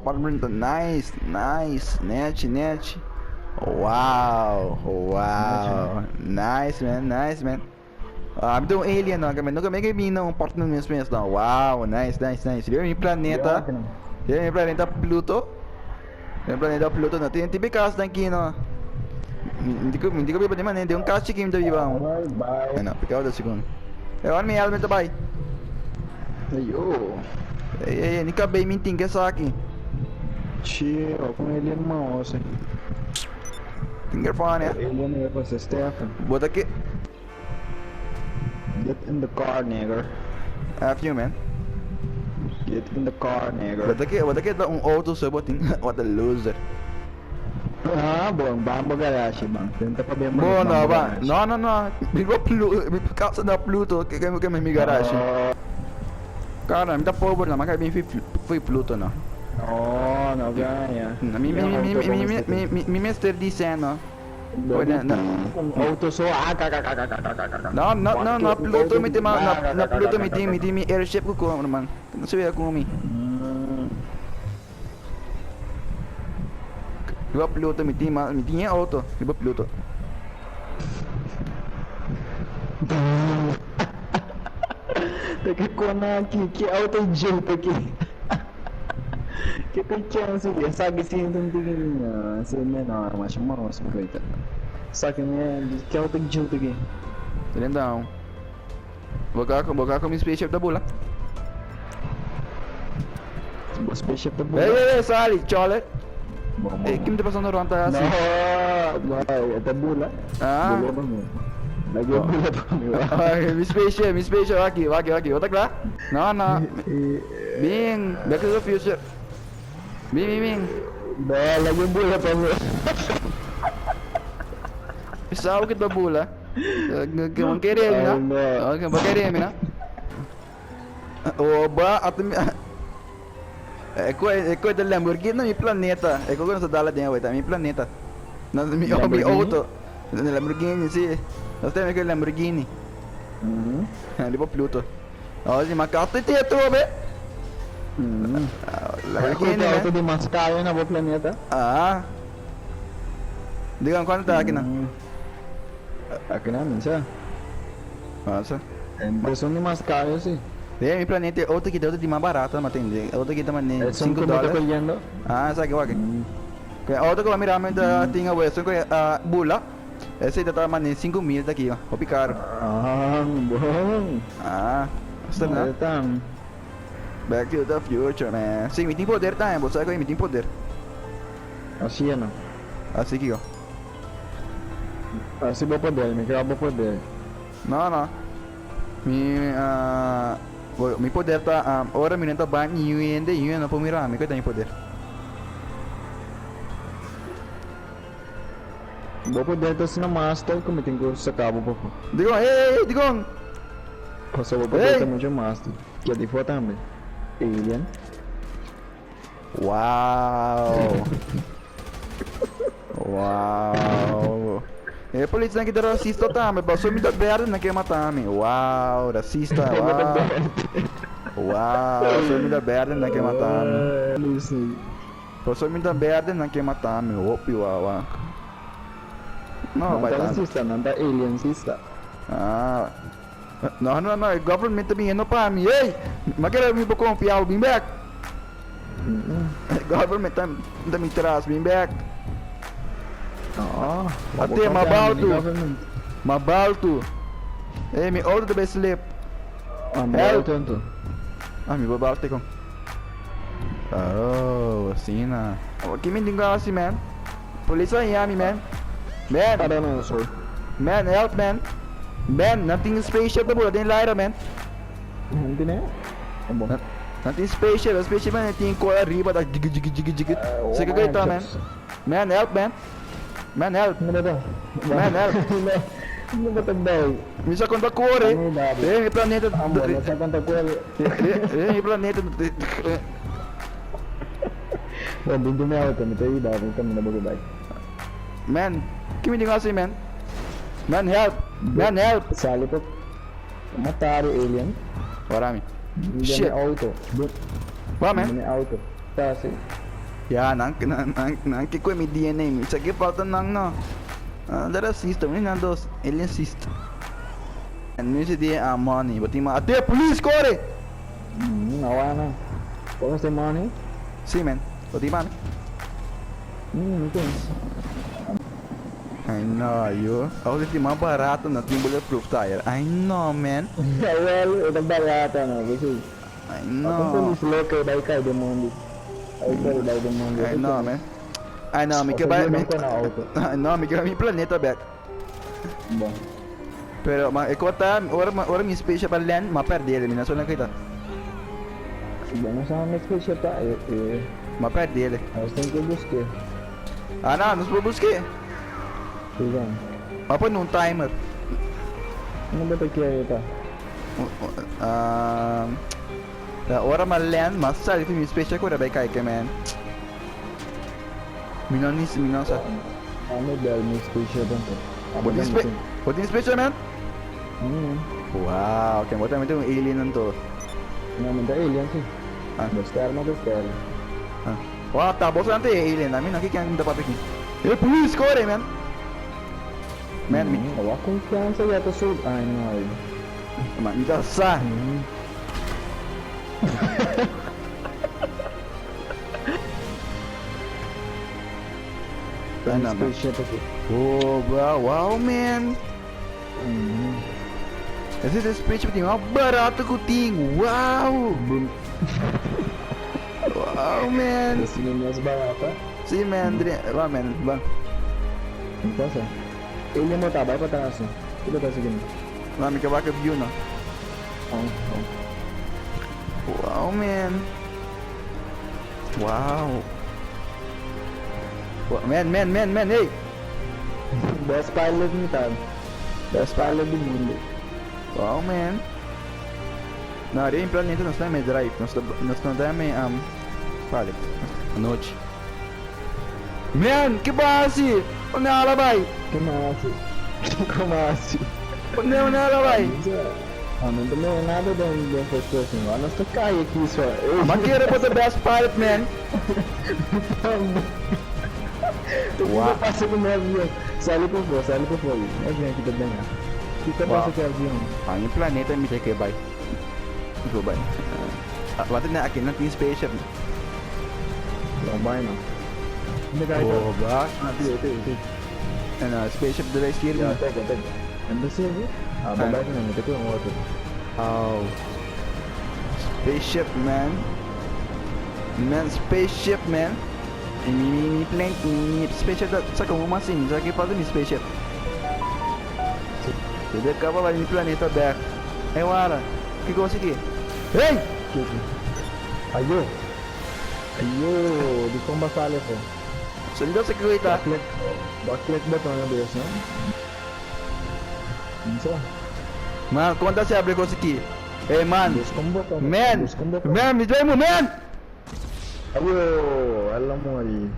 apartment ta nice, nice, nechi, nechi. Wow, wow, nice man, nice man. Ah, mi ta un alien no, mi nunca mi bin na un apartment mes mes no. Wow, nice, nice, nice. Riba mi planeta, riba mi planeta Pluto. Riba mi planeta Pluto no tin tipi cas nan aki no. Mi tin mi tin biba di manera den un cas chiki mi ta biba aun. Bueno, picado de segun. E ora mi helmet ta bay. Ayo. Ey, ey, ey, ni cabey mi tin ke esaki. Che, of un alien maose. Tin ke fone. Alien e pasa Stefan. Bo ta ke. Get in the car, nigger. F you, man. Get in the car, nigger. Bo ta ke, bo ta ke ta un auto so bo tin. What a loser. Ah, bon, ban bo garage, ban. Tenta pa ben Bo no, ba. No, no, no. Mi bo Plu, mi casa na Pluto, ke ke mi mi garage. Cara, mi ta pober na, ma kai bin fi fi Pluto no. No, no gaña. Mi mi mi mi mi mi mi mi mester di seno. Un auto so ah kakakakakakakaka. No, no, no, na Pluto mi tin na na Pluto mi tin mi tin mi airship ku kom man. No se wea ku mi. Riba Pluto mi tin mi tin e auto riba Pluto. Ta ke kona aki ki auto jeep aki. Ke ku chance di esaki si un tiki si menor masha maus koita. Esaki mi ke auto jeep aki. Então, bo ka ku mi spaceship ta bula. Bo spaceship ta bula. Ey ey ey sali chole. Ey kim ta pasando rond ta asi. No, no, ta bula. Ah. Bula pa mi. Lagi bula pa mi wa. Ay, mi spaceship, mi spaceship aki, waki, waki. Bo ta kla? No, no. Bin, back to the future. Bin, bin, bin. No, lagi bula pa mi. Sabe que ta bula. Bon kere mi, no? Bon kere mi, no? Oba, ata mi. E ko ta Lamborghini na mi planeta. E ko nos ta dala den aweta, mi planeta. Na mi mi auto. Lamborghini, si. Nos ta mi Lamborghini. Riba Pluto. Oh, si ma kasta te atrobe. Lamborghini. Auto di mas caro na bo planeta. Ah. Diga, cuánto ta aki nan? Aki nan, minsa. Masa. Esun di mas caro si. De mi planeta e otro kita otro di mas barato ma tende. Otro kita ma ne Esun 5 ku mi ta dólar. cogiendo. Ah, esaki wak. Ke otro ku a mira mi ta tin awe esun ku bula. Ese ta ma ne 5000 ta aki, hopi caro. Ah, bon. Ah, esta na. Tan. Back to the future, man. Si, mi tin poder tambe, bo sa ku mi tin poder. Asi no. Asi kiko? Asi bo poder, mi kra bo poder. No, no. Mi, uh, mi poder ta, um, ora mi no ta ban niun hende, niun hende no por mira mi, ku ta mi poder. Bo poder ta asina master ku mi tin ku saka bo pafó. Dikon, ey, ey, ey, dikon? Pasobra bo poder ta mucho master. Ke di fo tambe. Alien. Wow. Wow. E polisnan ki ta racista tambe, paso mi ta berde nan ke mata mi. Wow, racista. Wow. Wow, so mi ta berde nan ke mata mi. Paso mi ta berde nan ke mata mi. Hopi wawa. No, Nan bai ta tanto. racista, nan ta aliensista. Ah. No, no, no, e government ta biniendo pa mi. Ey! Ma kere mi por confia bo, bin bek. E government ta, ta mi tras, bin bek. No, Ate, ma baltu. Ma baltu. Ey, mi auto ta bay slip. Ah, mi Help. auto anto. Ah, mi por balte con. Oh, asina. Ki mi tin ku hasi, man? Police a haña mi, man. Man. I don't know, sir. Man, help, man. Man, nan tin spaceship ta bula den laira, man. Nan tin e? Bon. Nan tin spaceship, e spaceship man tin kor ariba ta jigi jigi jigi jigi. Sa ke ta, man. Man, help, man. Man, help. Man, help. No bo ta bay. Mi sa konta kore. Eh, mi planeta. Amor, no sa konta kore. Eh, mi planeta. Bon, binti mi auto, mi ta yuda bo caminda bo ke bai. Man, ki mi tin ku hasi man? Man help! Man help! Sali pa mata bo alien. Ora mi. Bin Shit. mi auto. Wa man? Bin mi auto. Ta si. Ya, nan, nan, nan, nan ke kue mi DNA. Mi sa ke falta nan no. Nan ta racista, mi nan dos aliencista. Mi si di ah money, bo tin ma. Ate, police, kore! Mm, awana. Bo mester money? Si man, bo tin mami? Mm, mi tin. Ay no, yo. Auto tin mas barato no tin bulletproof tire. Ay no, man. Awel, e ta barata no, p'esei. Ay Ta con no. polis loco e bay cay den mondi. Ay cay bay den mondi. Ay no, man. Ay no, mi ke Ota bay. dia Mi, nan con auto. ay no, mi ke bay mi planeta bek. Bon. Pero ma e kota ora ora mi spaceship a land, m'a perdele, mi no sa unda kita. Si bo no sa unda spaceship ta, e e. M'a perdele. Nos tin ke buske. Ah no, nos por buske. Perdon. M'a pone un timer. Unda bo ta kere ta? Ora m'a land, m'a sali for mi spaceship kore bai kai ke man. Mi no ni mi no sa. Ame bel mi spaceship anto. Bo tin spe bo tin spaceship man? Mm. Wow, ken bo tambe ta un alien anto. No, mi ta alien si. Ah. Bo ster no ta ster. Ah. Wow, ta bo solamente e alien, ami no ki ken mi ta papia aki. E police kore man. Man, mi. Mm, awor confiansa ya ta sub. Ay no. Man, mi ta sa. Mm. Ay, no, man. Oh, bro, wow, man. Ese es spaceship tin mas barato ku tin. Wow. Wow, man. Ese no mas barata. Sí, man. Va, man. Va. Entonces, ele motar vai para trás. Que botar isso aqui? Va, mi que va que view, no. Oh, oh. Wow, man. Wow. Man, man, man, man, hey. Best pilot mi ta. Best pilot di mundo. Wow, man. No, den planeta nos ta me drive. Nos ta, nos no ta me um, pilot. Anochi. Man, ke basi? Onde ala bai? Ke masi? Como assim? Onde onde ala bai? Ah, não tô vendo nada den den first person. Ah, nós tá cai aqui só. Ma kere bo ta best pilot, man. Wow. passa com o meu avião? Sali por fora, sali por fora. Meu avião aqui também. O que que passa com o avião? A mi planeta mi ta ke bai. Go bai. Ah, wat na aki na tin spaceship. Não vai não. Onde cai Oh, ba. Ah, tem, tem, tem. En uh, spaceship de wij sturen. Ja, kijk, kijk. En dat zie je? Ah, maar bij me, ik wil wat. Oh. Spaceship, man. Man, spaceship, man. E mi, mi, mi plane, mi, mi spaceship, dat sa como assim, sa que falta mi spaceship. Eu de capa vai mi planeta back. Hey, wala. Que coisa aqui? Hey! Ayo. Ayo, di komba sale po. Sundo sa kuita. Click, click button na bias, no? Isa. Man, conta se abre coisa aqui. Hey, man. Busca un botón. Man. Busca un botón. Man, me dai man. Ayo, alam mo ay.